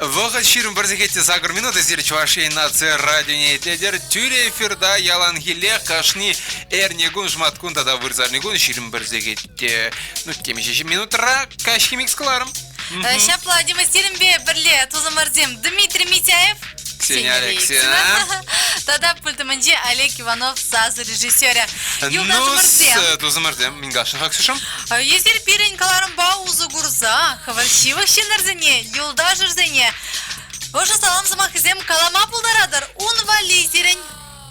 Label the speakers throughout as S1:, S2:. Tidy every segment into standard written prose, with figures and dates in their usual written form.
S1: Вӑхӑт 21 сехет те 8 минут. Эсир Чӑваш Ен наци радионе итлетӗр. Тӳрӗ эфирта яланхиллех кашни эрнекун, шӑматкун тата вырсарникун 21 сехет те, ну, темиҫе минутра каҫхи микс кӑларӑм.
S2: Ҫапла, Дима, сирӗнпе пӗрле тусӑмӑрсем Дмитрий Митяев,
S1: Ксения Алексеевна.
S2: Тата пультӑмӗнче Олег Иванов сасӑ режиссерӗ. Юлташӑмӑрсем.
S1: Ну, тусӑмӑрсем, Мингашин Хаксюшӑм.
S2: Эсир пирӗн кӑларӑмпа усӑ курса хӑвӑр ҫывӑх ҫыннӑрсене, юлташӑрсене ӑшӑ салам сӑмахӗсем калама пултаратӑр. Ун валли сирӗн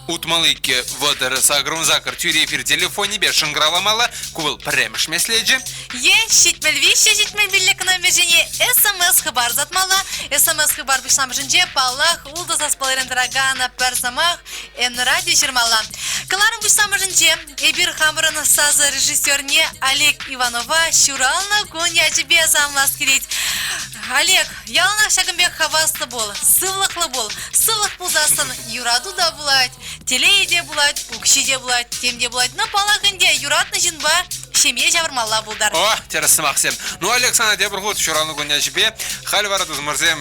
S1: 62 30 88 тӳрӗ эфир телефонӗпе шӑнкӑравламалла. Ку вӑл пӗрремӗш меслечӗ.
S2: Е 73 75 номерсене СМС-хыпар ӑсатмалла. СМС-хыпар пуҫламӑшӗнче, паллах, ултӑ саспаллирен тӑракан пӗр сӑмах Н-радио ҫырмалла. Кӑларӑм пуҫламӑшӗнче эпир хамӑрӑн сасӑ режиссерне Олег Иванова ҫуралнӑ кун ячӗпе саламлас килет. Олег, яланах ҫакӑн пек хаваслӑ пул, сывлӑхлӑ пул. Сывлӑх пулсассӑн юрату та пулать, телейӗ те пулать, укҫи те пулать, тем те пулать. Но, паллах ӗнтӗ, юратнӑ ҫынпа ҫемье ҫавӑрмалла пултар.
S1: О, тӗрӗс сӑмахсем. Ну, Олег, сана тепӗр хут ҫуралнӑ кун ячӗпе. Халь вара, тусӑмӑрсем,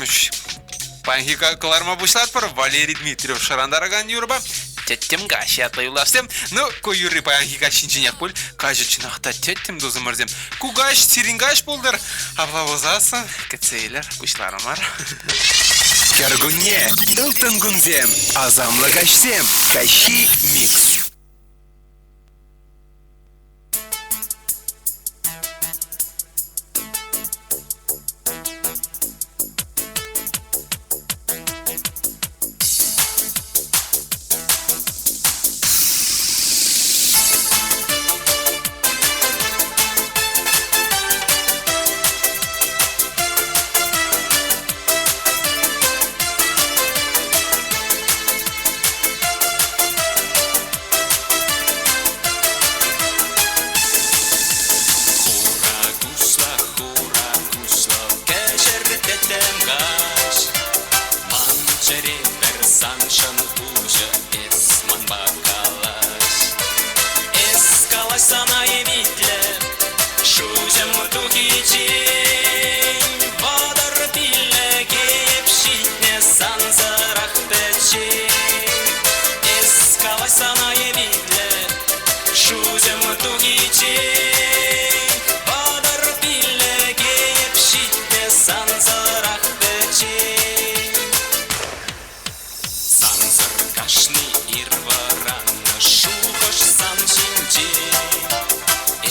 S1: паянхи кӑларма пуҫлатпӑр. Валерий Дмитриев шӑрантаракан юрӑпа Тӗттӗм каҫ ятлӑ юлташсем. Ну, ку юрри паянхи каҫ ҫинченех пуль. Каҫӗ чӑнах та тӗттӗм, тусӑмӑрсем. Ку каҫ сирӗн каҫ пултӑр. Апла пулсассӑн кӗтсе илер, пуҫларӑмӑр.
S3: Кӗркунне, ылтӑн кунсем, асамлӑ каҫсем, каҫхи микс.
S4: Хура куҫлӑ, хура куҫлӑ кӗҫӗр тӗттӗм каҫ. Ман чӗре пӗр саншӑн уҫӑ, эс манпа калаҫ. Эс калаҫсан айвитлӗ, шуҫӑм тухиччен. Вӑтӑр пиллӗке эп ҫитнӗ сансӑрах пӗччен. Эс калаҫсан айвитлӗ, шуҫӑм тухиччен. Вӑтӑр пиллӗке эп ҫитнӗ сансӑрах пӗччен. Сансӑр кашни ир вӑраннӑ шухӑш сан ҫинчен.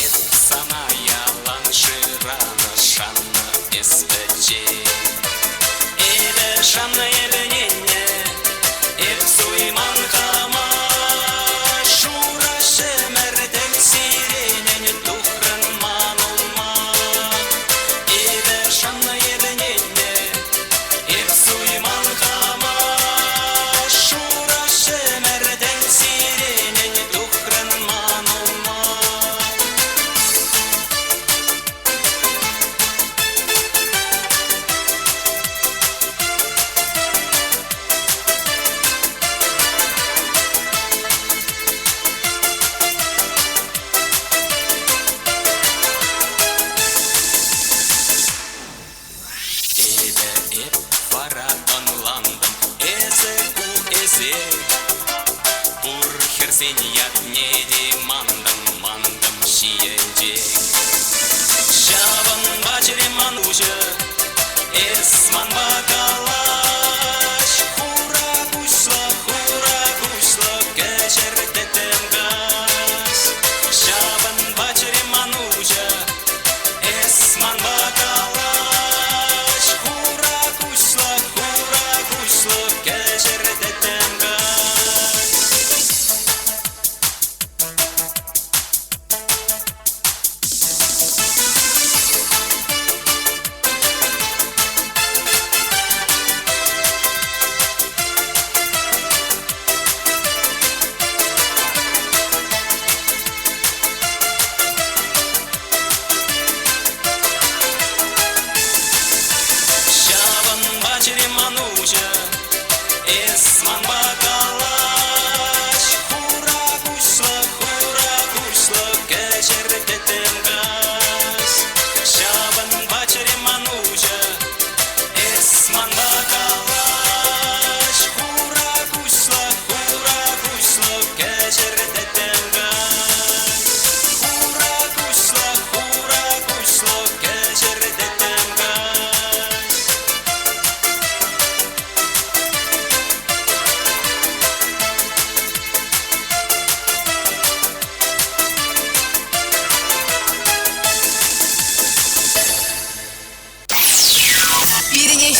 S4: Эп сана ялан шыранӑ, шаннӑ эс пӗччен. Эпӗ шаннӑ, эпӗ ӗненнӗ, эп суйман хама. Шурӑ ҫӗмӗртӗм сиренӗн тухрӑн ман умма. Эпӗ шаннӑ, эпӗ ӗненнӗ, эп суйман хама. Шурӑ ҫӗмӗртӗн сиренӗн тухрӑн ман умма.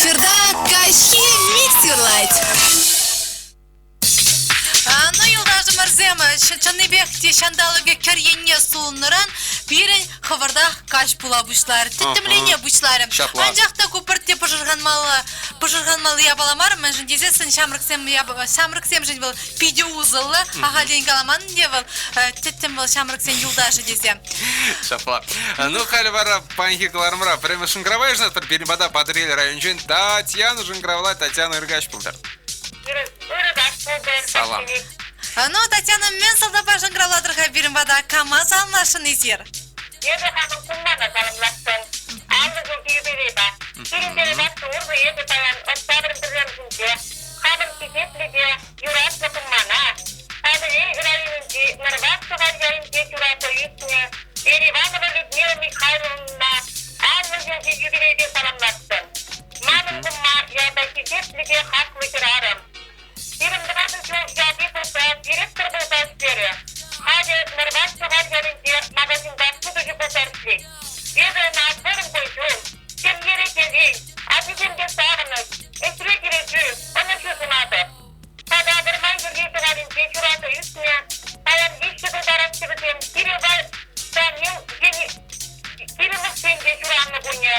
S5: Эфирта каҫхи микс юрлать.
S2: Ну, юлташӑмӑрсем, чӑннипех те ҫанталӑкӗ кӗр енне сулӑннӑран пирӗн хӑвӑртах каҫ пула пуҫларӗ, тӗттӗмлене пуҫларӗ.
S1: Ҫапла.
S2: Анчах та ку пӗртте пӑшӑрханмалла, пӑшӑрханмалли япала мар, мӗншӗн тесессӗн ҫамрӑксем ҫамрӑксемшӗн вӑл питӗ усӑллӑ. Ахальтен каламан ӗнтӗ вӑл, тӗттӗм вӑл ҫамрӑксен юлташӗ тесе.
S1: Ҫапла. Ну, халӗ вара паянхи кӑларӑмра пӗрремӗш шӑнкӑрава йышӑнатпӑр. Пирӗн пата Патӑрьел районӗнчен Татьяна шӑнкӑравлать. Татьяна Ыркаҫ пултӑр. Салам.
S2: Ну, Татьяна, мӗн сӑлтавпа шӑнкӑравлатӑр-ха пирӗн пата? Кама саламласшӑн эсир?
S6: Эпӗ хамӑн куммана саламласшӑн. 50 ҫулхи юбилейпа. Пирӗнпе редакци урлӑ эпӗ паян октябрӗн пӗрремӗшӗнче хамӑн хисеплӗ те юратнӑ куммана Патӑрьел районӗнчи Нӑрваш Шӑхаль ялӗнче ҫуралса ӳснӗ Ериванова Людмила Михайловнӑна 50 ҫулхи юбилейпе саламласшӑн. Манӑн кумма ялта хисеплӗ те хаклӑ хӗрарӑм. 24 ҫул ялти клубра директор пулса ӗҫлерӗ. Халӗ Нӑрваш Шӑхаль ялӗнче магазинта сутуҫӑ пулса ӗҫлет. Эпӗ ӑна вӑрӑм кун-ҫул, ҫемьере телей, ачисемпе савӑнӑҫ, ӗҫре килӗшӳ, ӑнӑҫу сунатӑп. Тата вӑрман хӗрри тӑванӗнче ҫуралса ӳснӗ, паян виҫҫӗ тултараҫҫӗ вӗсем Кирилпа Данил Кирилловсен те ҫуралнӑ кунӗ.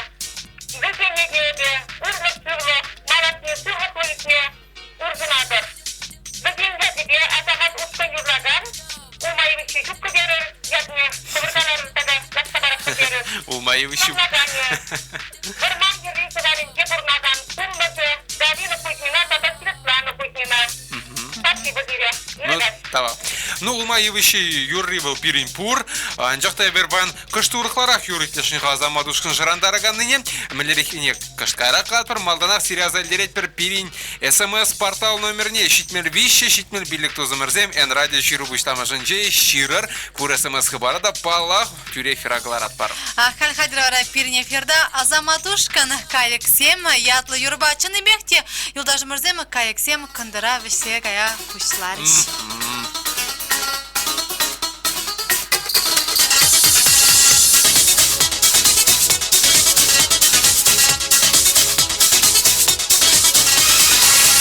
S6: Вӗсене те эпӗ ырлӑх-сывлӑх, малашне сывлӑхлӑ ӳсме ырсунатӑп. Вӗсен ячӗпе Асамат ушкӑн юрлакан Улма йывӑҫҫи ҫуккӑ терӗр, ятне хӑвӑрталарӑр тата лартса парасса терӗр.
S1: Улма йывӑҫҫи.
S6: Юрлаканӗ Вӑрман хӗрри тӑванӗнче пурӑнакан кумлӑшӗ Галина Кузьмина тата Светлана Кузьмина. Спасибо сире.
S1: Ну, тавах. Ну, улма йывӑҫҫи юрри вӑл пирӗн пур. Анчах та эпир паян кӑшт урӑхларах юр итлешӗн-ха Асамат ушкӑн шӑрантараканнине. Мӗнлереххине кӑшт кайрах калатпӑр. Малтанах сире аса илтеретпӗр пирӗн СМС-портал номерне 75 75 тусӑмӑрсем Н-радио ҫыру пуҫламӑшӗнче ҫырӑр. Пур СМС-хыпара та, паллах, тӳрех эфира кӑларатпӑр.
S2: Халь хатӗр вара пирӗн эфирта Асамат ушкӑн «Кайӑксем» ятлӑ юрӑпа чӑннипех те юлташӑмӑрсем кайӑксем кӑнтӑра вӗҫсе кая пуҫларӗҫ.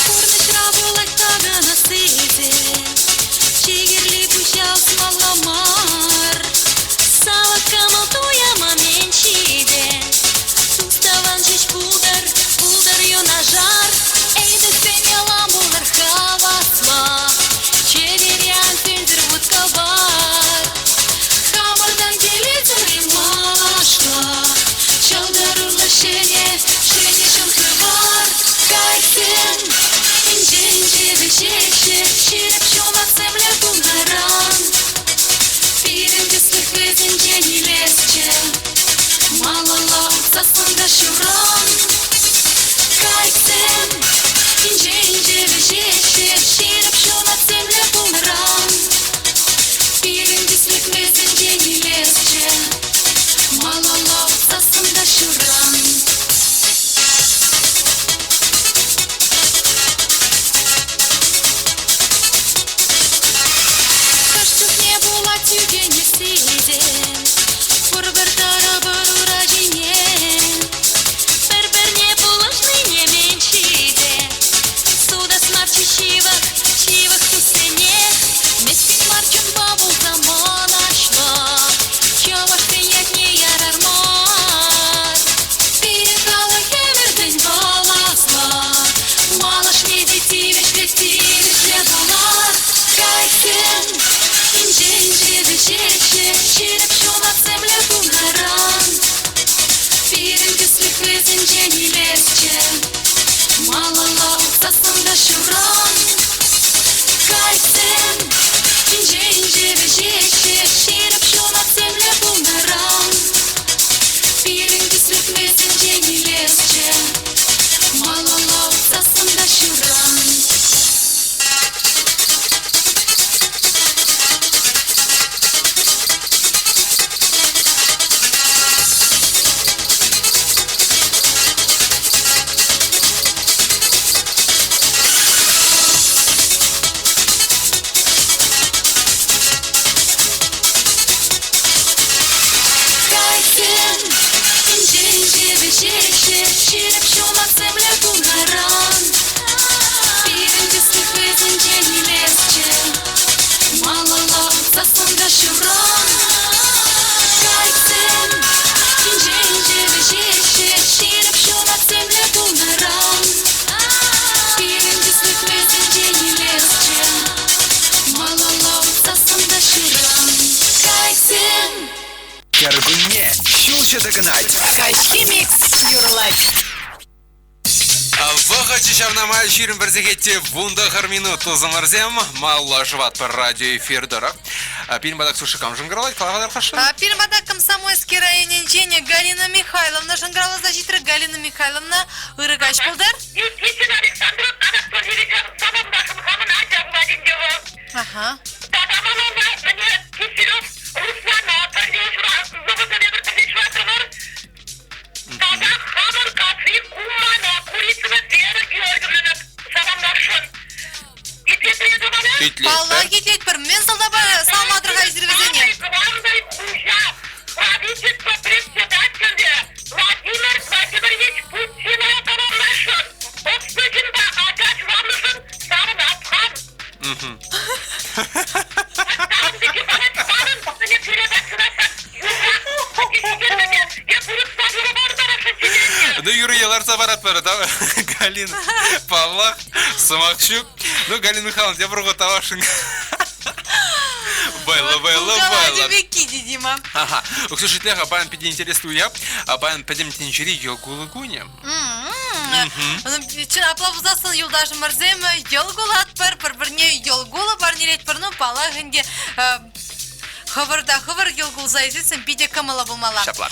S5: Пурнӑҫра пулать такӑнасси те, чи кирли пуҫа усмалла мар. Савӑк кӑмӑл туяма мен ҫитӗ, тус-тӑван ҫеҫ пултӑр, пултӑр юнашар. Эй, тӗссен ялан пултӑр хавасла, чӗрере ан сӳнтӗр вут-кӑвар. Хамӑртан килетӗр-и малашлӑх, ҫӑлтӑр урлӑ ҫӗнӗ, ҫӗнӗ ҫул хыпар. Кайсем инҫе-инҫе вӗҫеҫҫӗ, ҫирӗп ҫунатсемлӗ пулнӑран. Пирӗн тӗслӗх вӗсенчен илесчӗ, малалла утсассӑн та ҫуран. Кайсем инҫе-инҫе вӗҫеҫҫӗ, ҫирӗп ҫунатсемлӗ пулнӑран. Пирӗн тӗслӗх вӗсенчен илесчӗ, малалла утсассӑн та ҫуран. Хӑш чухне пулать ӳкӗнесси те, пурпӗр тӑрӑпӑр ура ҫине. Пӗр-пӗрне пулӑшнине мен ҫитӗ, сутас марччӗ ҫывӑх, ҫывӑх туссене. Мӗскӗн мар чунпа пулса мӑнаҫлӑ, чӑвашсен ятне ярар мар. Пирӗн халӑх ӗмӗртен паласлӑ, малашне те тивӗҫлӗ, тивӗҫлӗ пулар. Кайсем инҫе-инҫе вӗҫеҫҫӗ, ҫирӗп ҫунатсемлӗ пулнӑран.
S3: Кӗркунне ҫулҫӑ тӑкӑнать.
S2: Каҫхи микс юрлать.
S1: Вӑхӑчӗ ҫавна май 21 сехетте 19 минут тусӑмӑрсем малла шӑватпӑр радио эфир тӑрӑх. Пирӗн пата Ксюша кам шӑнкӑравлать? Кала-ха тархасшӑн.
S2: Пирӗн пата Комсомольски районӗнчен Галина Михайловна шӑнкӑравласа ҫитрӗ. Галина Михайловна, ырӑ каҫ пултӑр.
S6: Никитин Александров Анатольевича саламлашӑн хамӑн ача пулать ӗнтӗ вӑл.
S2: Аха.
S6: Тата малалла мӗне Киселев Руслана пӗрле ҫура пӗрле ҫуратрӑмӑр. Тата хамӑр касри куммана Курицына Вера Георгиевнана саламласшӑн. Итлетре мана?
S1: Итлетпӗр.
S2: Паллах итлетпӗр. Мӗн сӑлтавпа саламлатӑр-ха эсир вӗсене?
S6: Главный хуҫа, правительство председателӗ Владимир Владимирович Путина саламласшӑн. Ӑслӑ ҫынпа ача ҫуралнӑшӑн савӑнап-ха.
S1: Ну, Юрий ларса паратпӑр, да? Галина, паллах, сӑмах ҫук. Ну, Галина Михайловна, тепӗр хут тавашӑн. Вӑйлӑ, вӑйлӑ, вӑйлӑ.
S2: Пекки Дима.
S1: Ага. Ксюша, итле-ха, паян питӗ интереслӗ уяв. Паян пӗтӗм тӗнчери йӑл кунӗ.
S2: Чӑн апла пулсассӑн юлташӑмӑрсем йӑл кулатпӑр, пӗр-пӗрне йӑл кулӑ парнелетпӗр. Ну, паллах ӗнтӗ, хӑвӑр та хӑвӑр йӑл кулса илсессӗн питӗ кӑмӑллӑ пулмалла.
S1: Ҫапла.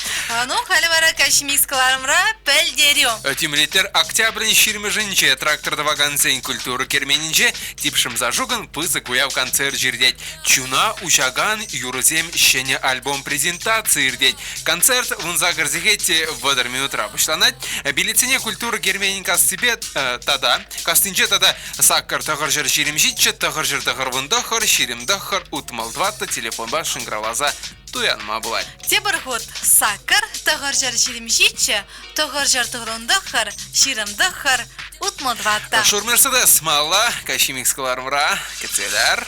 S2: Ну, халӗ вара каҫмис кӑларӑмра пӗлтерӳ.
S1: Тимлеттер октябрӗн ҫирмӗшӗнче трактор тӑвакансен культура керменӗнче Типшӗм Сашукӑн пысӑк уяв концерчӗ иртет. Чуна уҫакан юрӑсем ҫӗнӗ альбом презентацийӗ иртет. Концерт 18 сехет те 30 минутра пуҫланать. Билетсене культура керменӗн кассипе тата кассинче тата саккӑр тӑхӑрҫӗр ҫирӗм ҫиччӗ тӑхӑрҫӗр тӑхӑр вун тӑхӑр ҫирӗм тӑхӑр утмӑл тӑваттӑ телефонпа шӑнкӑравласа туянма пулать.
S2: Тепӗр хут саккӑр тӑхӑрҫӗр ҫирӗм ҫиччӗ тӑхӑрҫӗр тӑхӑрун тӑхӑр ҫирӗм тӑхӑр утмӑл тӑваттӑ.
S1: Шур Мерседес малла каҫхи микс кӑларӑмра кӗтсе лар.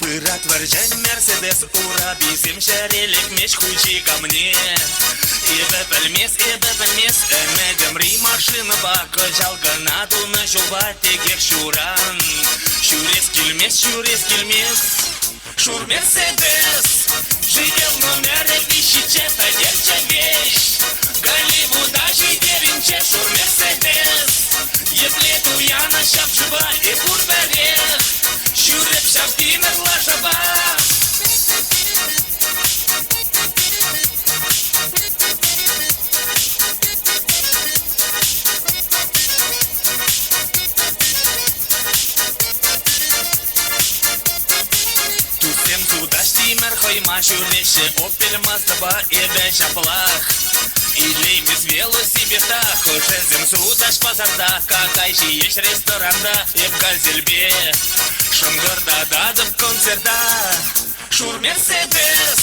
S4: Пырать вӗрҫен Мерседес ураписем ҫӗре лекмеҫ хуҫи камне. Эпӗ пӗлмес, эпӗ пӗлмес, ӗмӗтӗмри машинӑпа кӑҫал кӑна тунӑ ҫулпа текех ҫуран. Ҫӳрес килмест, ҫӳрес килмест, шур Мерседес. Жидел номерӗ виҫҫӗчче пӗтерчӗ веҫ. Голливуда ҫитеринче шур Мерседес. Епле туянӑ ҫав шыва эп пурпӗрех. Ҫӳреп ҫав тимӗр лашапа. Туссем сутаҫ тимӗр хӑйма ҫӳреҫҫӗ Опель Маздӑпа эпӗ ҫаплах. Илеймес велосипедта хӑшӗсем сутаҫ пасарта, какай ҫиеҫ ресторанта эп газельпе. Шӑнкӑртататӑп концерта. Шур Мерседес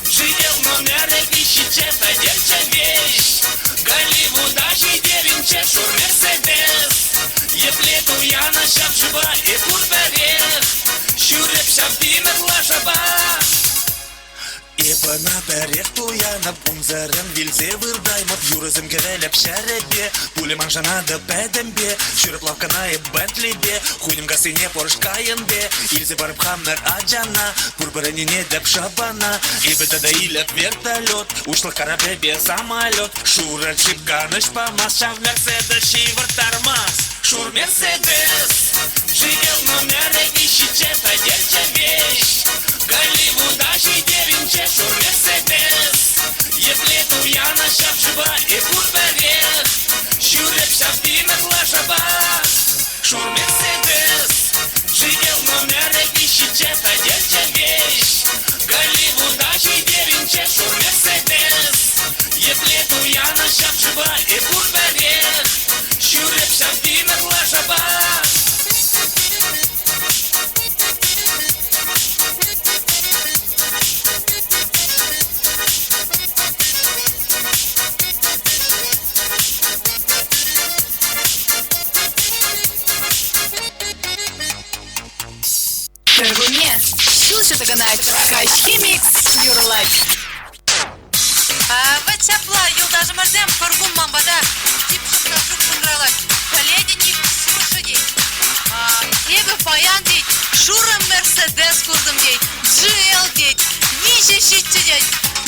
S4: жидел номерӗ виҫҫӗчче пӗтерчӗ веҫ. Голливуда ҫитеринче шур Мерседес. Епле туянӑ ҫав шыва эп пурпӗрех. Ҫӳреп ҫав тимӗр лашапа. Эп ӑна пӗрех туянӑп, унсӑрӑн вилсе выртаймӑп. Юрӑсем кӗвӗлеп ҫӗрӗпе, пулӗ ман шанатӑп пӗтӗмпе. Ҫӳреп лавккана эп Бентлипе, хуньӑм кассине Порш Кайенпе. Илсе парӑп хамӑр ачана, пурпӗр ӗненетӗп шӑпана. Эпӗ тата илӗп вертолет, уҫлӑх карапӗпе самолет. Шурӑ джип канӑҫ памасть, ҫав Мерседес ҫывӑрттармасть. Шур Мерседес, жидел номерӗ виҫҫӗчче пӗтерчӗ веҫ. Голливуда ҫитеринче шур Мерседес. Епле туянӑ ҫав шыва эп пурпӗрех. Ҫӳреп ҫав тимӗр лашапа. Шур Мерседес, жидел номерӗ виҫҫӗчче пӗтерчӗ веҫ. Голливуда ҫитеринче шур Мерседес. Епле туянӑ ҫав шыва эп пурпӗрех. Ҫӳреп ҫав тимӗр лашапа.
S2: ҫиччӗ тет.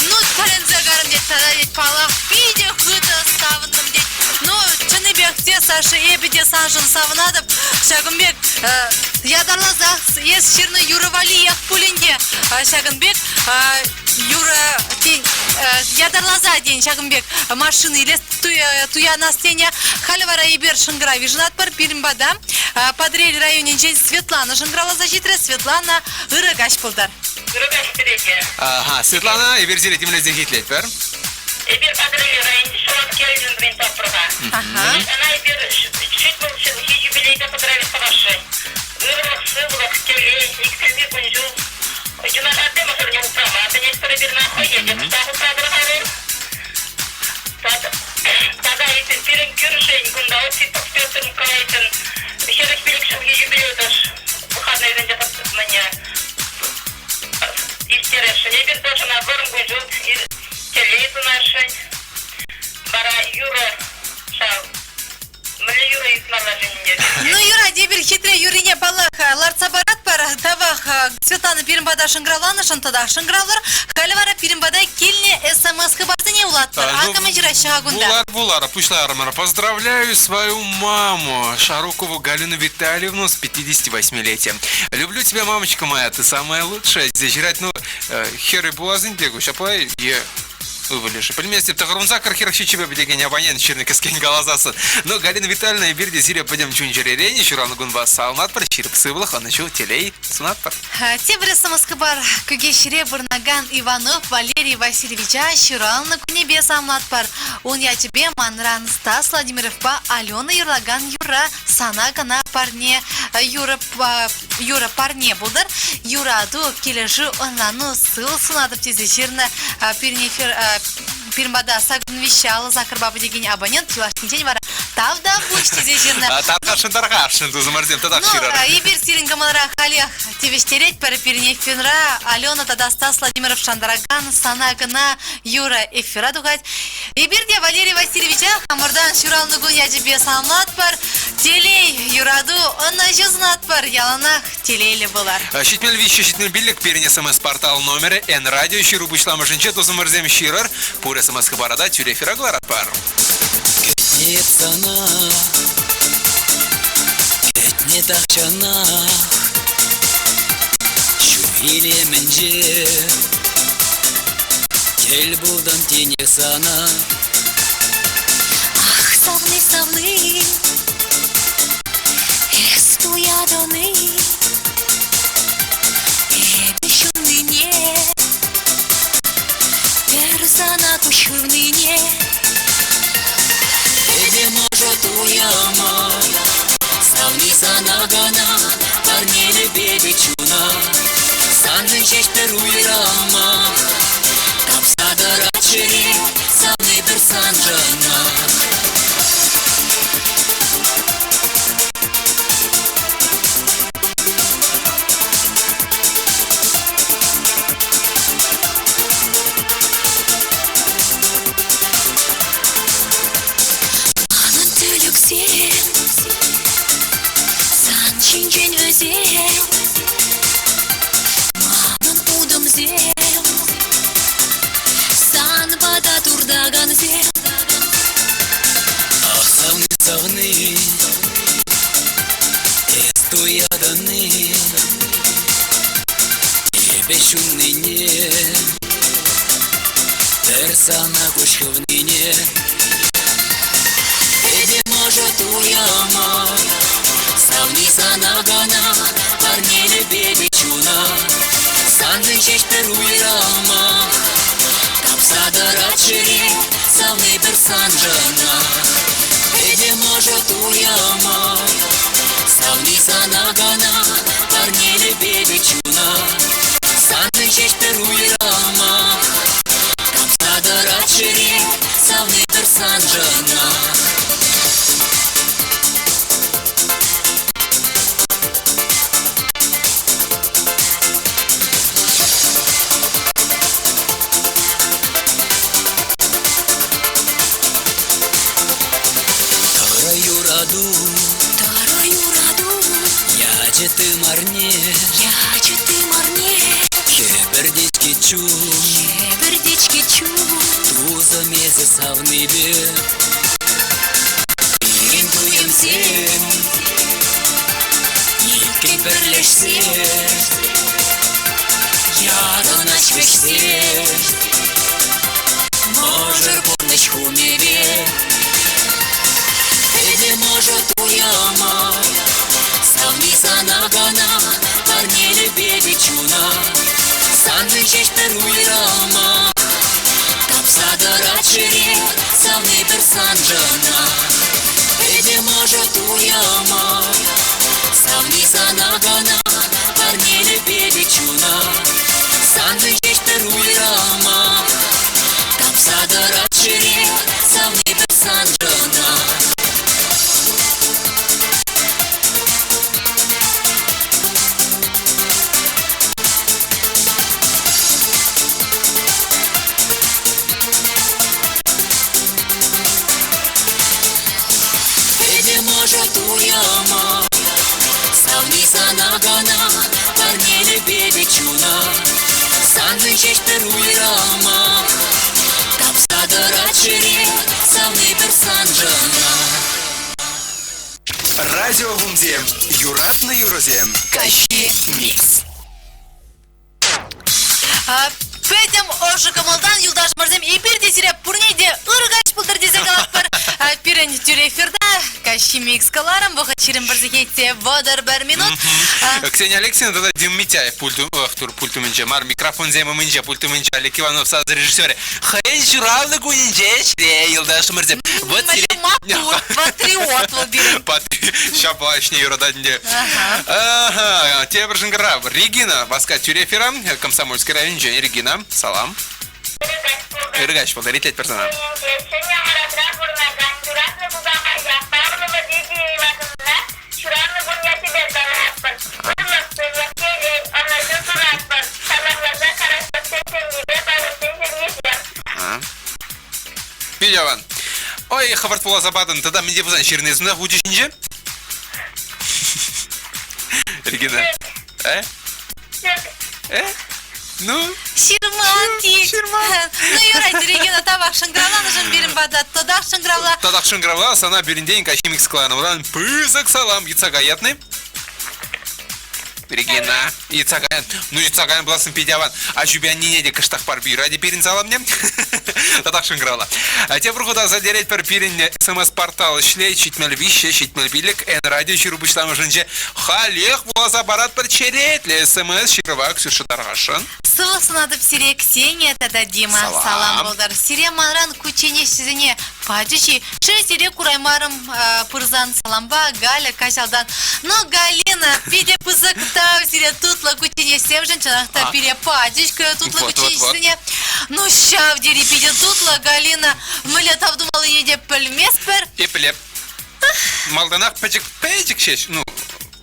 S2: Ну, тӗлӗнсе карӑм тет, тата тет, паллах, питӗ хытӑ савӑнтӑм тет. Ну, чӑннипех те, Саша, эпӗ те саншӑн савӑнатӑп. Ҫакӑн пек ятарласах эс ҫырнӑ юрӑ валлиех пулин те ҫакӑн пек юрӑ тен, ятарласа тен ҫакӑн пек машина илес туянас тенӗ. Халӗ вара эпир шӑнкӑрав йышӑнатпӑр. Пирӗн пата Патӑрьел районӗнчен Светлана шӑнкӑравласа ҫитрӗ. Светлана, ырӑ каҫ пултӑр.
S6: Ырӑ каҫ сире те.
S1: Ага, Светлана, эпир сире тимлесех итлетпӗр.
S6: Эпир Патӑрьел районӗнчи Шӑлавки районӗнчен тапрӑха. Ӑна эпир 70 ҫулхи юбилейпе поздравить тӑвасшӑн. Ырлӑх, сывлӑх, телей, иксӗлми кун-ҫул. Юнашарти мӑшӑрне упрама сӗнетпӗр эпир ӑна, хӑйне те кӑштах упратӑр-ха вӑл. Тата эпир пирӗн кӳршӗн кунта Осипов Петр Николаевичӑн 45 ҫулхи юбилей выходнӑйсенче мӗне ирттересшӗн. Эпир тоже ӑна вӑрӑм кун-ҫул телей сунасшӑн. Вара юрӑ ҫав Мӗнле юрӑ ыйтмалла-ши ӗнтӗ?
S2: Ну, юрать, эпир хитре юррине, паллах, лартса паратпӑр. Тавах, Светлана пирӗн пата шӑнкӑравланӑшӑн татах шӑнкӑравлӑр. Халӗ вара пирӗн пата килнӗ СМС-хыпарсене вулатпӑр. Акӑ мӗн ҫыраҫҫӗ-ха кунта.
S1: Вулар, вулар, пуҫларӑмӑр. Поздравляю свою маму, Шарукову Галину Витальевну, с 58-летием. Люблю тебя, мамочка моя, ты самая лучшая. Тесе ҫырать, ну, хӗрӗ пулас ӗнтӗ ку, ҫапла е ывӑлӗшӗ. Пӗлместӗп, тӑхӑрунсакӑр хӗрӗх ҫиччӗпе пӗтекен абонент ҫырнӑ кӗскен каласассӑн. Но Галина Витальевна, эпир те сире пӗтӗм чун-чӗререн ҫуралнӑ кунпа саламлатпӑр, ҫирӗп сывлӑх, ӑнӑҫу, телей сунатпӑр.
S2: Тепӗр СМС-хыпар Кӳкеҫре пурӑнакан Иванов Валерий Васильевича ҫуралнӑ кунӗпе саламлатпӑр. Ун ячӗпе манран Стас Владимировпа Алена юрлакан юрра Сана кӑна парне юрӑ юрӑ парне пултӑр. Юрату, килӗшӳ, ӑнлану, сывлӑх сунатӑп тесе ҫырнӑ пирӗн эфир пирӗн пата сакӑн виҫҫӗ аллӑ саккӑрпа пӗтекен абонент юлашкинчен вара тав та пуҫ тесе ҫырнӑ.
S1: Тархасшӑн, тархасшӑн, тусӑмӑрсем татах ҫырӑр.
S2: Эпир сирӗн кӑмӑлра халех тивӗҫтеретпӗр. Пирӗн эфирра Алена тата Стас Владимиров шантаракан Сана кӑна юрӑ эфира тухать. Эпир те Валерий Васильевича хамӑртан ҫуралнӑ кун ячӗпе саламлатпӑр. Телей, юрату, ӑнӑҫу сунатпӑр. Яланах телейлӗ пулӑр.
S1: 73 75 пирӗн СМС-портал номерӗ Н-радио ҫыру пуҫламӑшӗнче тусӑмӑрсем ҫырӑр. Пур СМС-хыпара та тӳрех эфира кӑларатпӑр.
S7: Кӗтнӗ сана, кӗтнӗ тахҫанах, ҫу илемӗнче Тӗл пултӑм тинех сана.
S5: Ах, савни, савни, эс туятӑн-и? Эпӗ ҫуннине, пӗр сана куҫ хывнине.
S7: Эпӗ мӑшӑр туяма, савни сана кӑна парнелӗп эпӗ чуна. Саншӑн ҫеҫ пӗр уйрӑма, тапса тӑрать чӗре, савни пӗр саншӑнах.
S5: Манӑн тӗлӗксем сан ҫинчен вӗсем, манӑн утӑмсем сан пата туртакансем.
S7: Ах, савни, савни, эс туятӑн-и эпӗ ҫуннине, пӗр сана куҫ хывнине. Эпӗ мӑшӑр туяма, савни сана кӑна парнелӗп эпӗ чуна. Саншӑн ҫеҫ пӗр уйрӑмах, тапса тӑрать чӗре, савни пӗр саншӑнах. Эпӗ мӑшӑр туяма, савни сана кӑна парнелӗп эпӗ чуна. Саншӑн ҫеҫ пӗр уйрӑмах, тапса тӑрать чӗре, савни пӗр саншӑнах. Тӑрӑ юрату,
S5: Тӑрӑ юрату,
S7: ячӗ тымарне,
S5: ячӗ тымарне.
S7: Хӗпӗртет. чун.
S5: Хӗпӗртет-ҫке чун.
S7: Тусӑм эсӗ савнипе. Пирӗн туйӑмсем иккӗн пӗрлешсе ярӑнаҫ вӗҫсе мӑшӑр пурнӑҫ хумӗпе. Пӗтӗм ӑшӑ туйӑма савни сана кӑна парнелӗпе те чуна саншӑн ҫеҫ пӗр уйрӑма тапса тӑрать чӗре савни пӗр саншӑна. Пӗтӗм ӑшӑ туйӑма савни сана кӑна парнелӗпе те чуна саншӑн ҫеҫ пӗр уйрӑма тапса тӑрать чӗре савни пӗр саншӑна. Пӗтӗм ӑшӑ туйӑма савни сана кӑна парнелӗпе те чуна саншӑн ҫеҫ пӗр уйрӑма тапса тӑрать чӗре савни пӗр саншӑна.
S3: Радио Хумсем. Юратнӑ юрӑсем.
S2: Каҫхи
S3: микс.
S2: Пӗтӗм ӑшӑ кӑмӑлтан, юлташӑмӑрсем, эпир те сире пурне те ырӑ каҫ пултӑр тесе калатпӑр. Пирӗн тӳрӗ эфирта каҫхи микс кӑларӑм вӑхӑт 21 сехетте 31 минут.
S1: Ксения Алексеевна тата Дим Митяев пульт, ох, тур, пульт умӗнче мар, микрофонсем умӗнче, пульт умӗнче Олег Иванов сасӑ режиссерӗ хӑйӗн ҫуралнӑ кунӗнче ӗҫре, юлташӑмӑрсем. Вот сире...
S2: Маттур, патриот вӑл пирӗн.
S1: Ҫапла ӗҫне юратать ӗнтӗ. Ага. Тепӗр шӑнкӑрав. Регина васкать тӳрӗ эфира. Комсомольски районӗнчен. Регина, салам. Ырӑ каҫ пултӑр. Итлетпӗр сана.
S6: Ҫӗнӗ Мӑратра пурӑнакан юратнӑ кукамая Павлова Лидия Ивановна ҫуралнӑ кун ячӗпе саламлатпӑр. Ырлӑх, сывлӑх, телей, ӑнӑҫу сунатпӑр. Саламласа Карасовсен ҫемйипе Павловсен ҫемйисем.
S1: Питӗ аван. Ой, хӑвӑрт вуласа патӑн. Тата мӗн те пулсан ҫырни сунта хучӗ ҫинче? Регина. Э? Э? Ну?
S2: Ҫырман тет.
S1: Ҫырман.
S2: Ну, юрать, Регина, тавах шӑнкӑравланӑшӑн пирӗн пата. Тӑтах шӑнкӑравла.
S1: Татах шӑнкӑравла, сана пирӗнтен каҫхи микс кӑларӑмран пысӑк салам йӑтса каятны. Регина, йӑтса каян. Ну, йӑтса каян пулассӑн питӗ аван. Аҫупе аннене те кӑштах пар юрать пирӗн саламне. Татах шӑнкӑравла. Тепӗр хут аса илтеретпӗр, пирӗн СМС-портал ӗҫлет 73 75 Н-радио ҫыру пуҫламӑшӗнче халех вуласа паратпӑр черетлӗ СМС-ҫырӑва Ксюша тархасшӑн.
S2: Сывлӑх сунатӑп сире, Ксения тата Дима.
S1: Салам.
S2: Салам пултӑр. Сире манран кучченеҫсене пачӗҫ-и? Шел, сире кураймарӑм пырсан салампа Галя Каҫалтан. Ну, Галина, питӗ пысӑк тав сире тутлӑ кучченеҫсемшӗн. Чӑнах та пире пачӗҫ тутлӑ
S1: Вот, вот, вот.
S2: кучченеҫсене. Ну, ҫав тери питӗ тутлӑ, Галина. Мӗнле тав тумаллине те пӗлместпӗр.
S1: Эпле. Малтанах пӗчӗк пӗчӗк ҫеҫ, ну,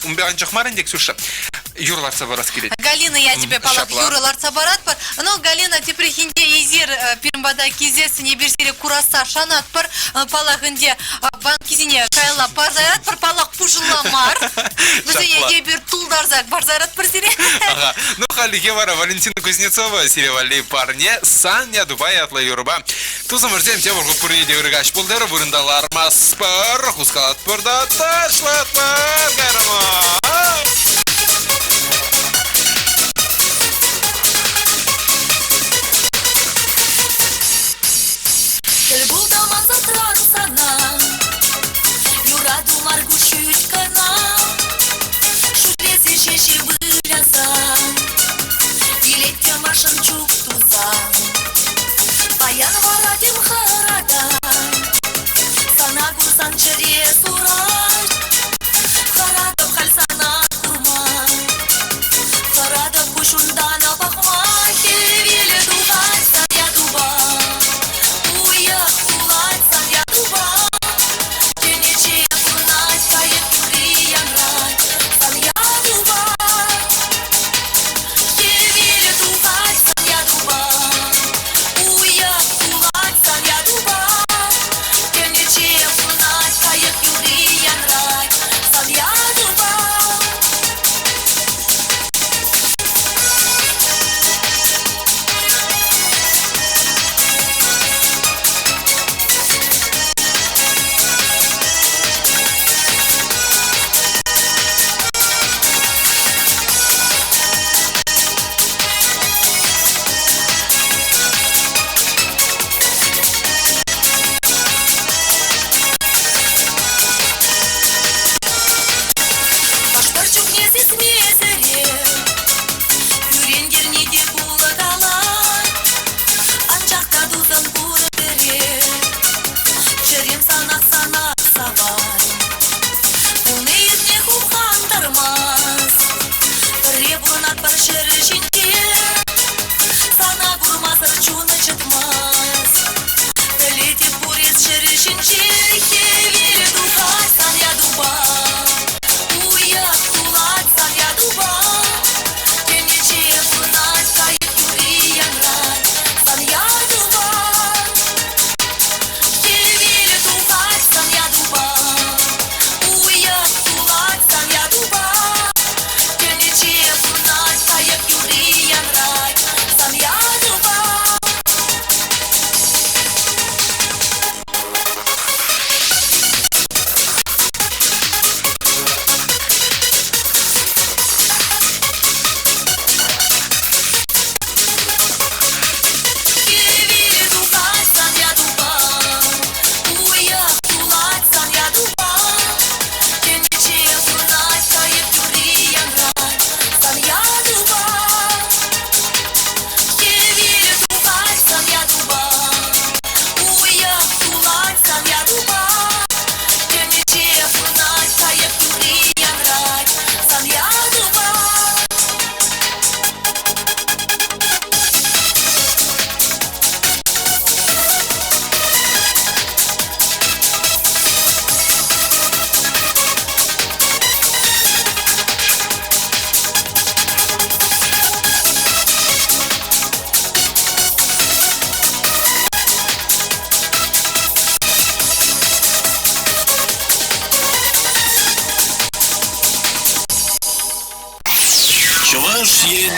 S1: унпа анчах мар ӗнтӗ, Ксюша, юр лартса парас килет.
S2: Галина ячӗпе паллах
S1: Ҫапла.
S2: юрӑ лартса паратпӑр. Ну, Галина, тепрехинче эсир пирӗн пата килсессӗн эпир сире курасса шанатпӑр. Паллах ӗнтӗ, банкисене каялла парса яратпӑр, паллах, пушӑлла мар. Вӗсене
S1: Ҫапла.
S2: эпир тултарса парса яратпӑр сире.
S1: Ага. Ну, хальлӗхе вара Валентина Кузнецова сире валли парне Сан ятупа ятлӑ юрӑпа. Тусӑмӑрсем, тепӗр хут пурне те ырӑ каҫ пултӑр. Вырӑнта лармастпӑр, хускалатпӑр та ташлатпӑр. Кайрӑмӑр!
S5: Тӗл пултӑм ӑнсӑртран сана, юрату мар куҫҫуль кӑна. Шӳтлесе ҫеҫ выляса, килет те машӑн чуп туса. Паян вара тем хӑратать, сана курсан чӗре сурать. Хӑратӑп халь сана курма.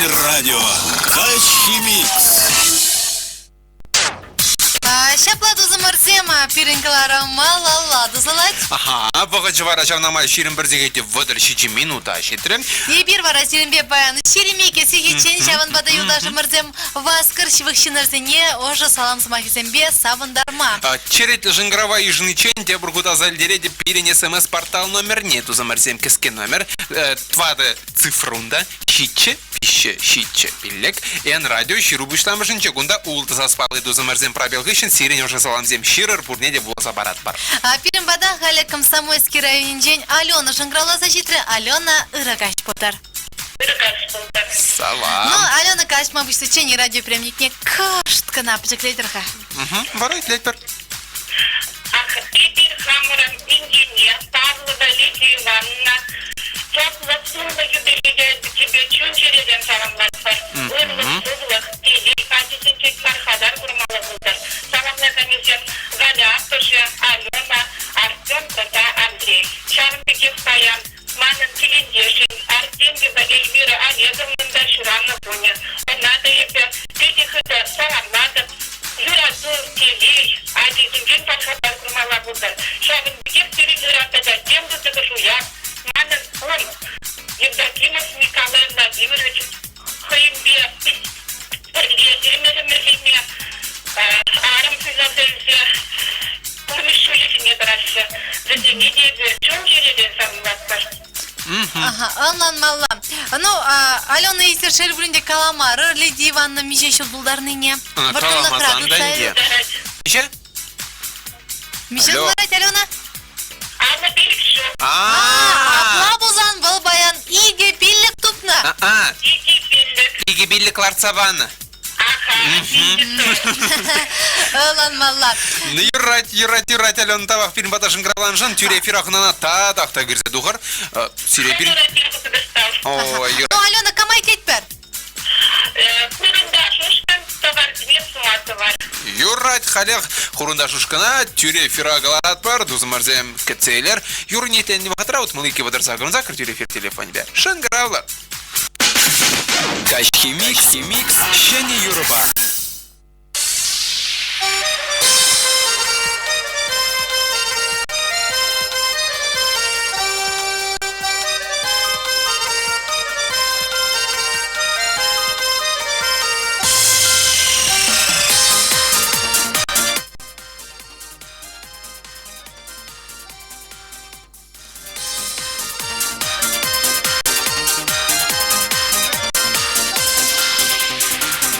S8: Радио. Каҫхи микс.
S2: Ҫапла тусӑмӑрсем, пирӗн кӑларӑм малалла тӑсӑлать.
S1: Аха, вӑхӑчӗ вара ҫавна май 21 сехете 37 минута ҫитрӗ.
S2: Эпир вара сирӗнпе паян 22 сехетчен ҫавӑнпа та юлташӑмӑрсем васкӑр ҫывӑх ҫыннӑрсене ӑшӑ салам сӑмахӗсемпе савӑнтарма.
S1: Черетлӗ шӑнкӑрава йышӑниччен тепӗр хут аса илтеретӗп пирӗн СМС-портал номерне тусӑмӑрсем кӗске номер тӑватӑ цифра унта ҫиччӗ виҫҫӗ ҫиччӗ пиллӗк Н радио ҫыру пуҫламӑшӗнче кунта ултӑ саспалли тусӑмӑрсем пробел хыҫҫӑн сирӗн ӑшӑ саламсем ҫырӑр пурне те вуласа паратпӑр.
S2: Пирӗн пата халӗ Комсомольски районӗнчен Алена шӑнкӑравласа ҫитрӗ. Алена, ырӑ каҫ пултӑр.
S6: Ырӑ каҫ пултӑр.
S1: Салам.
S2: Ну, Алена каҫма пуҫличчен радиоприемникне кӑшт кӑна пӗчӗклетӗр-ха.
S1: Вара итлетпӗр.
S6: Ах, эпир хамӑрӑн инкене Павлова Лидия Ивановна чаплӑ сумлӑ юбилее тебе чун-чӗререн саламлатпӑр. Ырлӑх-сывлӑх, телей ачисенчен пархатар курмалла пултӑр. Саламлаканӗсем Галя аппӑшӗ, Алена, Артем тата Андрей. Ҫавӑн пекех паян манӑн килентешӗн Артемьева Эльвира Олеговнӑн та ҫуралнӑ кунӗ. Ӑна та эпӗ питӗ хытӑ саламлатӑп. Юрату, телей, ачисенчен пархатар курмалла пултӑр. Ҫавӑн пекех пирӗн ыран тата тем пысӑкӑш уяв. Манӑн кум Евдокимов Николай Владимирович хӑйӗнпе пӗрле ӗмӗр-ӗмӗрлеме арӑм суйласа илсе пурнӑҫ ҫулӗ ҫине тӑраҫҫӗ. Вӗсене те эпир чун-чӗререн саламлатпӑр.
S2: Ага, ӑнланмалла. Ну, Алена эсир шел пулин те каламарӑр Лидия Ивановна миҫе ҫул тултарнине. Вӑрттӑнлӑхра
S1: Каламасан та
S2: тытса
S1: ӗнтӗ. Миҫе?
S2: Миҫе
S1: Алло.
S2: тултарать Алена?
S6: 55 ҫул.
S2: Апла пулсан вӑл паян 2,5 тупнӑ.
S1: А-а.
S6: 2,5.
S1: 2,5 лартса панӑ.
S6: Аха,
S2: Ӑнланмалла.
S1: Ну, юрать, юрать, юрать, Алена, тавах пирӗн пата шӑнкӑравланшӑн. Тӳре эфира хӑнана татах та кӗрсе тухӑр. Сире пир... Ой, юрать.
S2: Ну, Алена, камай тетпӗр?
S6: Хурӑнташ ушкӑн тӑварсене сума тӑвар.
S1: Юрать, халех Хурӑнташ ушкӑна тӳре эфира кӑларатпӑр. Тусӑмӑрсем кӗтсе илер. Юрне тенӗ вӑхӑтра утмӑл иккӗ вӑтӑрса кӑнсакӑр тӳре эфир телефонӗпе. Шӑнкӑравлӑ.
S3: Каҫхи микс, микс ҫӗнӗ юрӑпа.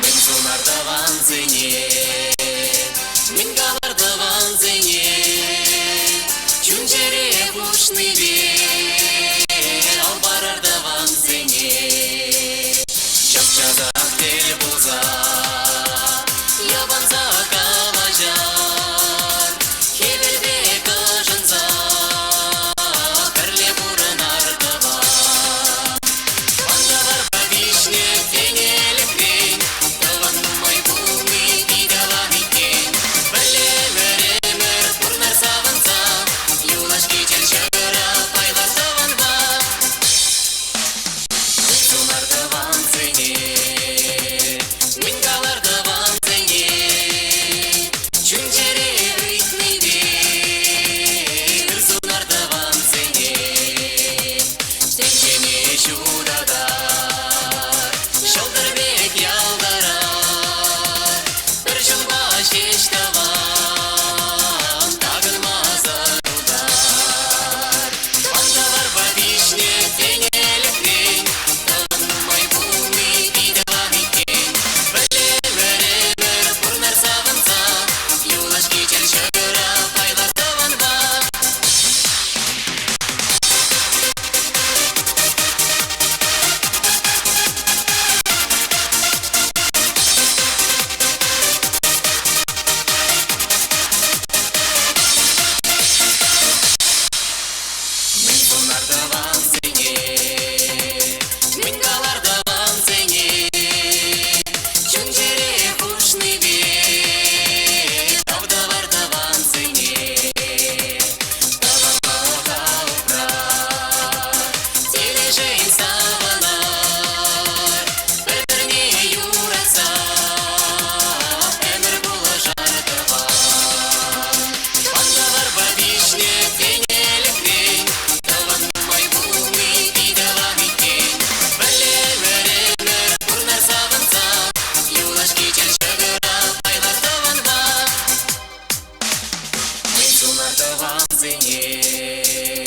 S4: Мӗн сунартан
S7: тӑвансене?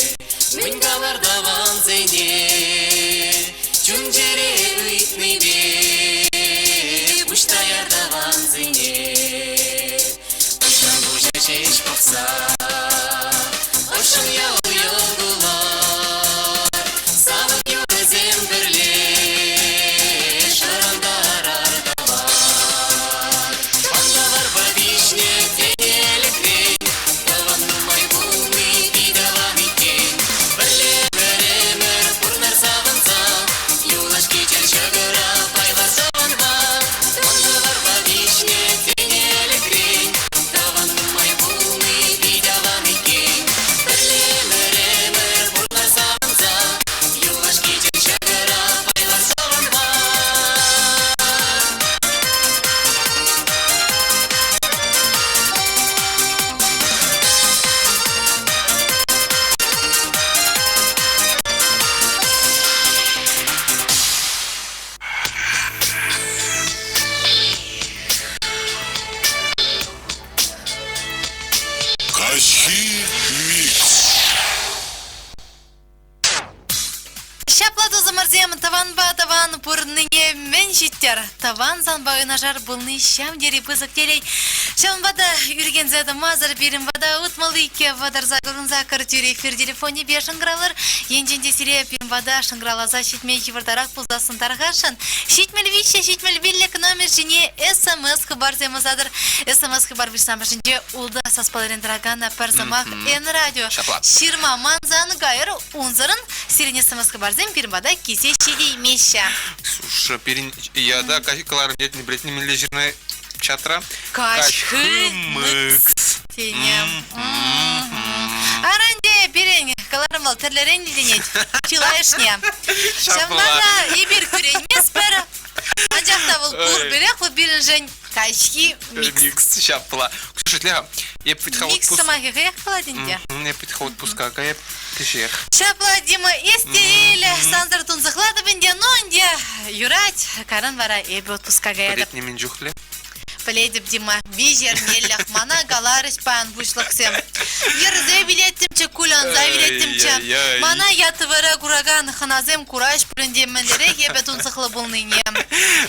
S7: Мӗн калар тӑвансене? Чун-чӗре ыйтнипе пуҫ таяр тӑвансене. Куҫран куҫа ҫеҫ пӑхса ӑшшӑн йӑл-йӑл кулар. Савӑк юрӑсем пӗрле шӑрантарар тӑван. Ӑнтаварпа пиҫнӗ тенелӗхрен тӑван нумай пулни пит аван иккен. Пӗрле ӗмӗр пурнар савӑнса, юлашки чӗр ҫӑкӑра пайлар тӑванпа. Ӑнтаварпа пиҫнӗ тенелӗхрен тӑван нумай пулни пит аван иккен. Пӗрле ӗмӗр пурнар савӑнса, юлашки чӗр ҫӑкӑра пайлар тӑванпа.
S8: Каҫхи микс.
S2: Ҫапла, тусӑмӑрсем, тӑванпа тӑван пурӑннине мӗн ҫиттӗр? Тӑван санпа юнашар пулни ҫав тери пысӑк телей. Ҫавӑнпа та ӳркенсе тӑмасӑр пирӗн пата 62 38 тӳрӗ эфир телефонӗпе шӑнкӑравлӑр. Енчен те сире пирӗн пата шӑнкӑравласа ҫитме йывӑртарах пулсассӑн тархасшӑн. 73 75 номер ҫине СМС-хыпарсем ӑсатӑр. СМС-хыпар пуҫламӑшӗнче ултӑ саспаллирен тӑракан пӗр сӑмах Н-радио.
S1: Ҫапла.
S2: Ҫырма мансан кайӑр, унсӑрӑн сирӗн СМС-хыпарсем пирӗн пата килсе ҫитеймеҫҫӗ.
S1: Слушай, пирӗн ята кӑларӑм тетни билетне мӗнле ҫырнӑ чатра?
S2: Каҫхымыкс тенӗ. Аранте пирӗн кӑларӑм вӑл тӗрлӗрен илтӗнет чылайӑшне. Ҫавӑнпа та эпир кӳренместпӗр, анчах та вӑл пур пӗрех вӑл пирӗншӗн Каҫхи микс.
S1: Микс ҫапла. Ксюша, итле-ха. Эп вӗт-ха
S2: Микс
S1: отпуск...
S2: сӑмахӗ хӑех калать ӗнтӗ.
S1: Эп вӗт-ха отпуска каяп кӗҫех.
S2: Ҫапла, Дима, эс телейлӗ, сансӑр тунсӑхлатӑп ӗнтӗ, ну ӗнтӗ юрать. Кайран вара эпӗ отпуска каятӑп.
S1: Пӗлет нимӗн чухлӗ.
S2: Пӗлетӗп, Дима, виҫ эрнеллӗх мана каларӗҫ паян пуҫлӑхсем. Йӗрсе вилеттӗмччӗ, кулянса вилеттӗмччӗ.
S1: Ай-яй-яй.
S2: Мана ятвӑра куракан хӑнасем кураҫ пулин те мӗнлерех эпӗ тунсӑхлӑ пулнине.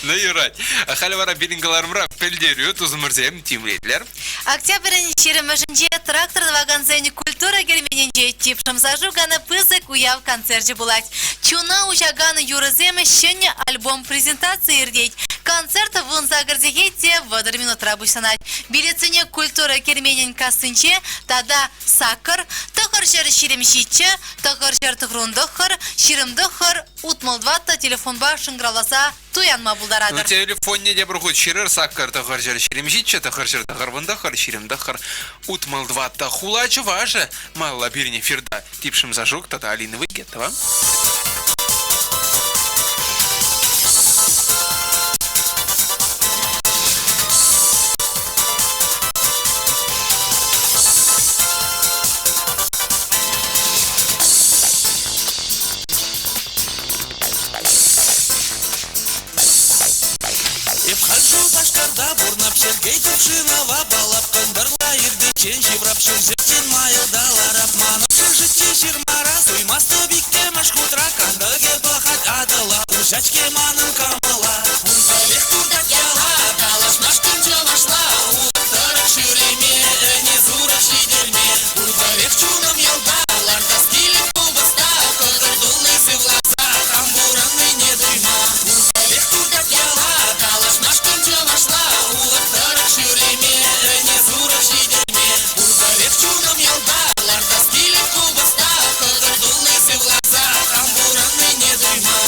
S1: Ну, юрать. Халӗ вара пирӗн кӑларӑмра пӗлтерӳ тусӑмӑрсем тимлетлер.
S2: Октябрӗн ҫирӗмӗшӗнче трактор тӑвакансен культура керменӗнче типшӗм Сашукана пысӑк уяв концерчӗ пулать. Чуна уҫакан юрӑсем ҫӗнӗ альбом презентацийӗ иртет. Концерт 18 сехет те 30 минутра пуҫланать. Билетсене культура керменӗн кассинче тата саккӑр, 927, 999, 29, 64 телефонпа шӑнкӑравласа туянма пултаратӑр.
S1: Телефонне тепӗр хут ҫырӑр саккӑр тӑхӑрҫӗр 27 тӑхӑрҫӗр тӑхӑрвун тӑхӑр 29 64 хула чӑвашӗ малла пирӗн эфирта Типшӗм Сашук тата Алина Выгетова.
S4: Эп халь Шупашкарта пурнап, Сергей Турчинова палап, кӑнтӑрла иртиччен ҫыврап, ҫурҫӗрччен майӑлта ларап. Манӑн шӑшичче ҫырмара, суймастӑп иккӗмӗш хутра, кантӑкӗ пӑхать Атӑла, уҫать-ҫке манӑн кӑмӑла. Пурпӗрех туртать яла, калаҫмашкӑн чӑвашла, улӑх тӑрӑх ҫӳреме, ӗне сурӑх ҫитерме. Пурпӗрех чунӑм ялта, лартас килет купӑста, кӑкӑр тулли сывласа, хам пурӑннине туйма. Пурпӗрех туртать яла, калаҫмашкӑн чӑвашла, улӑх тӑрӑх ҫӳреме, ӗне сурӑх ҫитерме. Пурпӗрех чунӑм ялта, лартас килет купӑста, кӑкӑр тулли сывласа, хам пурӑннине туйма.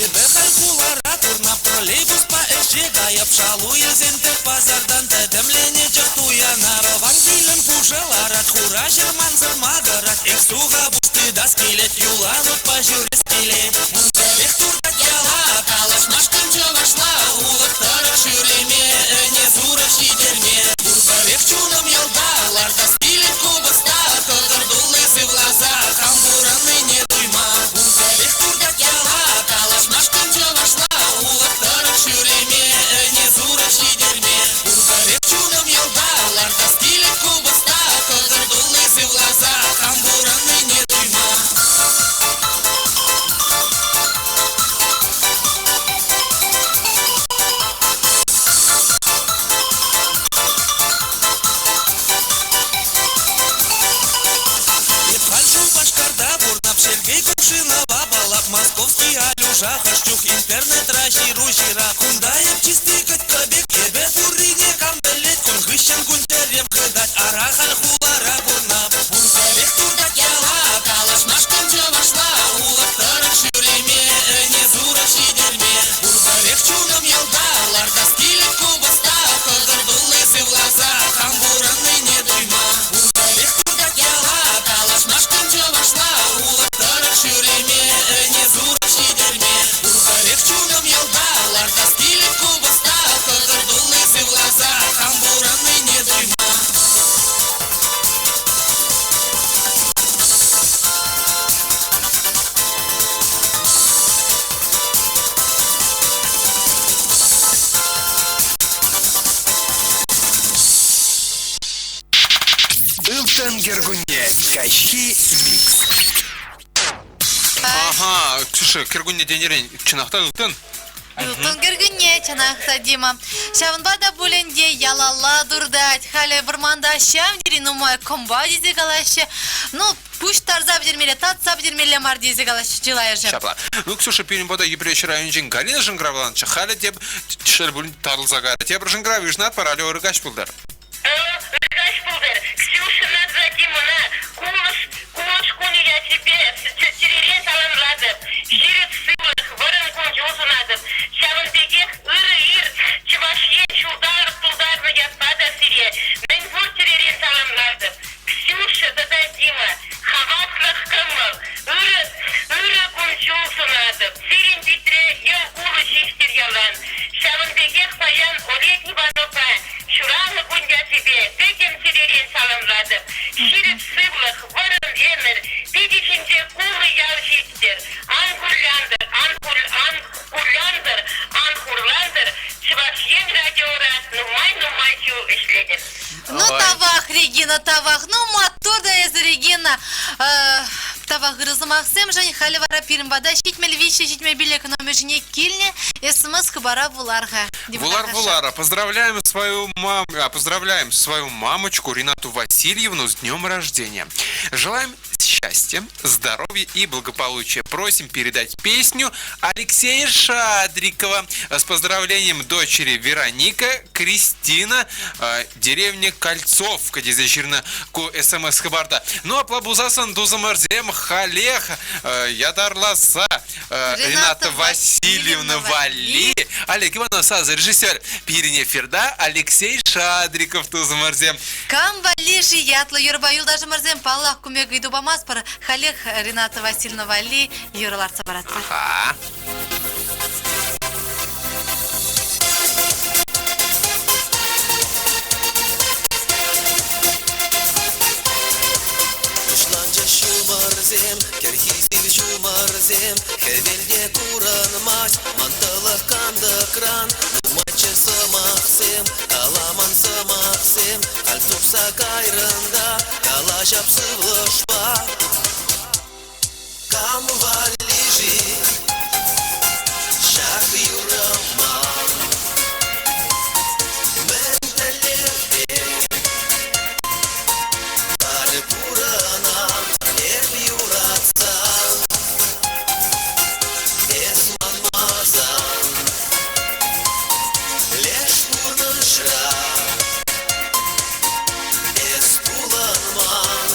S4: Эпӗ халь хулара курнап троллейбуспа ӗҫе каяп шалу илсен тӗп пасартан тӗтӗмленӗ чӑх туяна тӑван килӗм пушӑ ларать хура ҫырмансӑр макӑрать эх суха пуҫ тытас килет юланутпа ҫӳрес килет пурпӗрех туртать яла калаҫмашкӑн чӑвашла улӑх тӑрӑх ҫӳреме ӗне сурӑх ҫитерме пурпӗрех чунӑм ялта лартас килет купӑста кӑкӑр тулли сывласа хам пурӑн. шухӑша хӑш чух интернетра ҫыру ҫыра. Кунта эп чисти кӑткӑ пек, эпӗ пуррине кам пӗлет. Кун хыҫҫӑн кун чӗрем хытать, ара халь хулара пурнап. Пурпӗрех туртать яла, калаҫмашкӑн чӑвашла, улӑх тӑрӑх ҫӳреме, ӗне сурӑх ҫитерме. Пурпӗрех чунӑм ялта, лартас килет купӑста, кӑкӑр тулли сывласа, хам пурӑннине туйма. Пурпӗрех туртать яла, калаҫмашкӑн чӑвашла, улӑх тӑрӑх ҫӳреме, ӗне сурӑх ҫитерме. Пурпӗрех чунӑм ялта, лартас килет купӑста, кӑкӑр тулли сывласа, хам пурӑннине туйма.
S3: Ылтӑн кӗркунне каҫхи микс.
S1: Ага, Ксюша, кӗркунне тенӗрен чӑнах та ылтӑн.
S2: Ылтӑн кӗркунне, чӑнах та, Дима. Ҫавӑнпа та пулин те ялалла туртать. Халӗ вӑрманта ҫав тери нумай кӑмпа тесе калаҫҫӗ. Ну, пуҫтарса пӗтермелле, татса пӗтермелле мар тесе калаҫҫӗ чылайӑшӗ.
S1: Ҫапла. Ну, Ксюша, пирӗн пата Йӗпреҫ районӗнчен Галина шӑнкӑравланӑччӗ. Халӗ те шел пулин татӑлса кайрӗ. Тепӗр шӑнкӑрав йышӑнатпӑр, алло, ырӑ каҫ пултӑр.
S6: Ырӑ каҫ пултӑр. Ксюшӑна тата Димӑна кулӑш, кулӑш кунӗ ячӗпе чӗререн саламлатӑп. Ҫирӗп сывлӑх, вӑрӑм кун-ҫул сунатӑп. Ҫавӑн пекех ырӑ ир Чӑваш Ен ҫулталӑк тултарнӑ ятпа та сире мӗнпур чӗререн саламлатӑп. Ксюша тата Дима, хаваслӑх кӑмӑл, ырӑ, ырӑ кун-ҫул сунатӑп. Сирӗн питре йӑл кулӑ ҫиҫтӗр ялан. Ҫавӑн пекех паян Олег Ивановпа ҫуралнӑ кун ячӗпе пӗтӗм чӗререн саламлатӑп. Ҫирӗп сывлӑх, вӑрӑм ӗмӗр, питӗ ҫинче кулӑ ял ҫиттӗр. Ан кулянтӑр, ан, ан кулянтӑр, ан хурлантӑр. Чӑваш Ен радиора нумай-нумай ҫул ӗҫлетӗп.
S2: Ну, тавах, Регина, тавах. Ну, маттур та эсӗ, Регина. Тавах ырӑ сӑмахсемшӗн. Халӗ вара пирӗн пата 73 75 номер ҫине килнӗ СМС-хыпара вулар-ха.
S1: Вулар, вулар. Поздравляем свою мам... Поздравляем свою мамочку Ренату Васильевну с днем рождения. Желаем счастья, здоровья и благополучия. Просим передать песню Алексея Шадрикова с поздравлением дочери Вероника Кристина, деревня Кольцовка, тесе ҫырнӑ ку СМС хыпарта. Ну, апла пулсассӑн тусӑмӑрсем халех ятарласа Рената Васильевна валли Олег Иванов сасӑ режиссер пирӗн эфирта Алексей Шадриков тусӑмӑрсем.
S2: Кам валли-ши ятлӑ юрӑпа юлташӑмӑрсем паллах кумек ыйту памастпӑр. Халех Рената Васильевна валли юрӑ лартса паратпӑр.
S1: Аха.
S4: Пуҫланчӗҫ ҫумӑрсем, кӗрхи сив ҫумӑрсем, хӗвелте курӑнмасть ман тӑлӑх кантӑкран. Нумайччӗ сӑмахсем, каламан сӑмахсем, халь тухса кайрӑн та калаҫап сывлӑшпа. Кам валли-ши ҫак юрӑма? Мӗн тӗллевпе халь пурӑнам эп юратса? Эс манмасан леш пурнӑҫра эс пулӑнман.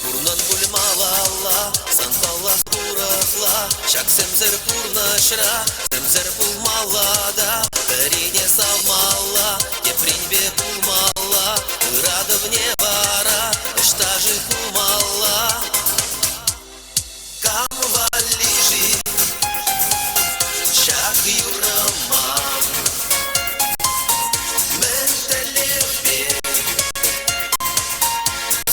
S4: Пурнан пуль малалла, санпалах урӑхла, ҫак сӗмсӗр пурнӑҫра сӗмсӗр пулмалла та, пӗрине савмалла, тепринпе пулмалла, ыратӑвне вара ӑҫта-ши хумалла? Кам валли-ши ҫак юрӑма? Мӗн тӗллевпе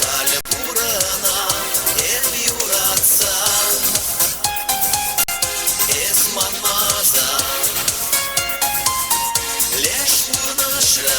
S4: халӗ пурӑнам эп юратса? Эс манмасан леш пурнӑҫра.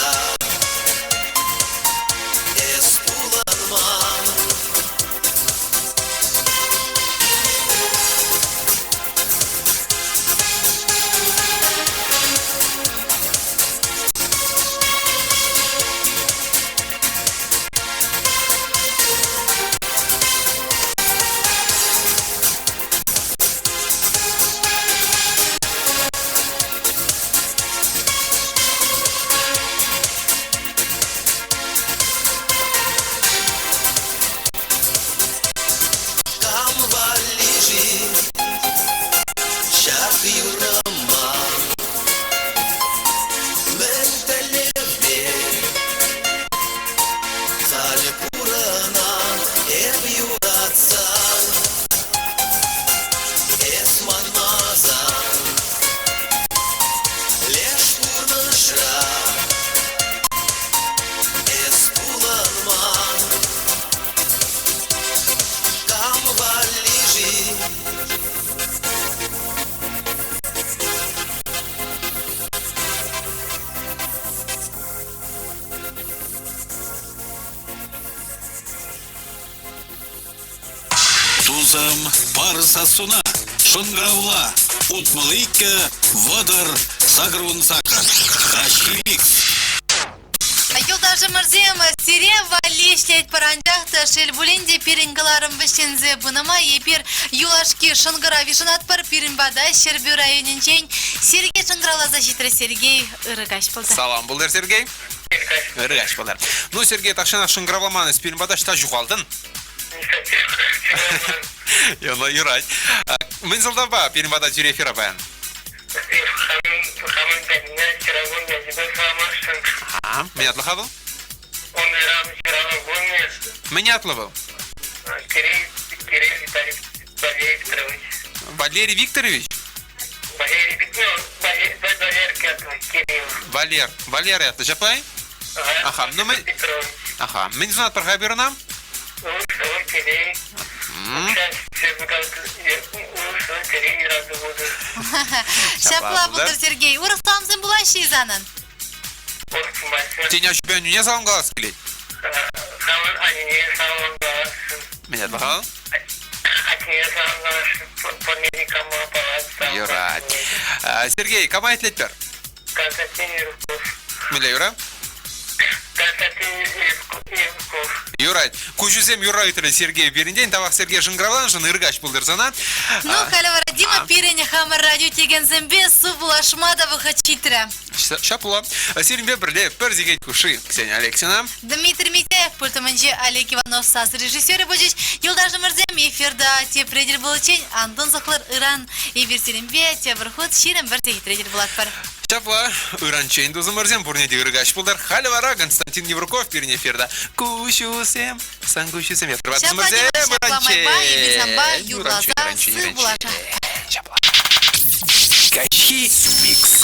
S8: Тусӑм, пар сассуна, шӑнкӑравла, 62 30 88. Каҫхи микс.
S2: Юлташӑмӑрсем, сире валли ӗҫлетпӗр, анчах та шел пулин те пирӗн кӑларӑм вӗҫленсе пынӑ май эпир юлашки шӑнкӑрав йышӑнатпӑр. Пирӗн пата Ҫӗрпӳ районӗнчен Сергей шӑнкӑравласа ҫитрӗ. Сергей, ырӑ каҫ пултӑр.
S1: Салам пултӑр, Сергей. Ырӑ каҫ пултӑр. Ну, Сергей, тахҫанах шӑнкӑравламан эс пирӗн пата ӑҫта ҫухалтӑн? Юна юрать. Мӗн сӑлтавпа пирӗн пата тӳре эфира паян?
S6: Хамӑн патне ҫыракун ячӗпе саламласшӑн.
S1: А, мӗн ятлӑ-ха вӑл?
S6: Он Иран ҫырава кунӗ.
S1: Мӗн ятлӑ вӑл?
S6: Кирилл, Кирилл Виталий Валерий Петрович.
S1: Валерий Викторович?
S6: Валерий Петрович, Валерка ятлӑ, Кирилл.
S1: Валер, Валер ятлӑ, ҫапла-и? Аха, ну мы... Аха, мӗн сунатпӑр-ха эпир ӑна?
S2: Ҫапла пултӑр, Сергей. Урӑх тӑвансем пулаҫҫӗ-и санӑн?
S1: Тен, аҫупа аннӳне салам калас килет?
S6: Хамӑн аннене салам каласшӑн.
S1: Мӗн ятлӑ-ха?
S6: Атнене салам каласшӑн. Фамилия кама палать.
S1: Юрать. Сергей, кама итлетпӗр?
S6: Константин Юрков.
S1: Мӗнле юра?
S6: Константин Юрков.
S1: Юрать. Куҫусем юрра ыйтрӗ Сергей пирӗнтен. Тавах Сергей шӑнкӑравланӑшӑн ыр каҫ пултӑр сана.
S2: Ну, халӗ вара Дима пирӗн хамӑр радио текенсемпе сывпуллашма та вӑхӑт ҫитрӗ.
S1: Ҫапла. Сирӗнпе пӗрле пӗр сехет хушши Ксения Алексина.
S2: Дмитрий Митяев пультӑмӗнче Олег Иванов сас режиссерӗ пулчӗҫ. Юлташӑмӑрсем эфирта тепре тӗл пуличчен ан тунсӑхлӑр ыран. Эпир сирӗнпе тепӗр хут 21 сехетре тӗл пулатпӑр.
S1: Ҫапла, ыранччен тусӑмӑрсем пурне те ырӑ каҫ пултӑр. Халӗ вара Константин Евруков пирӗн эфирта. Куҫусем, сан куҫусем.
S2: Ҫапла, Дима, ҫапла майпа эпир санпа юрласа сывпуллашатпӑр.
S1: Ҫапла.
S3: Каҫхи микс.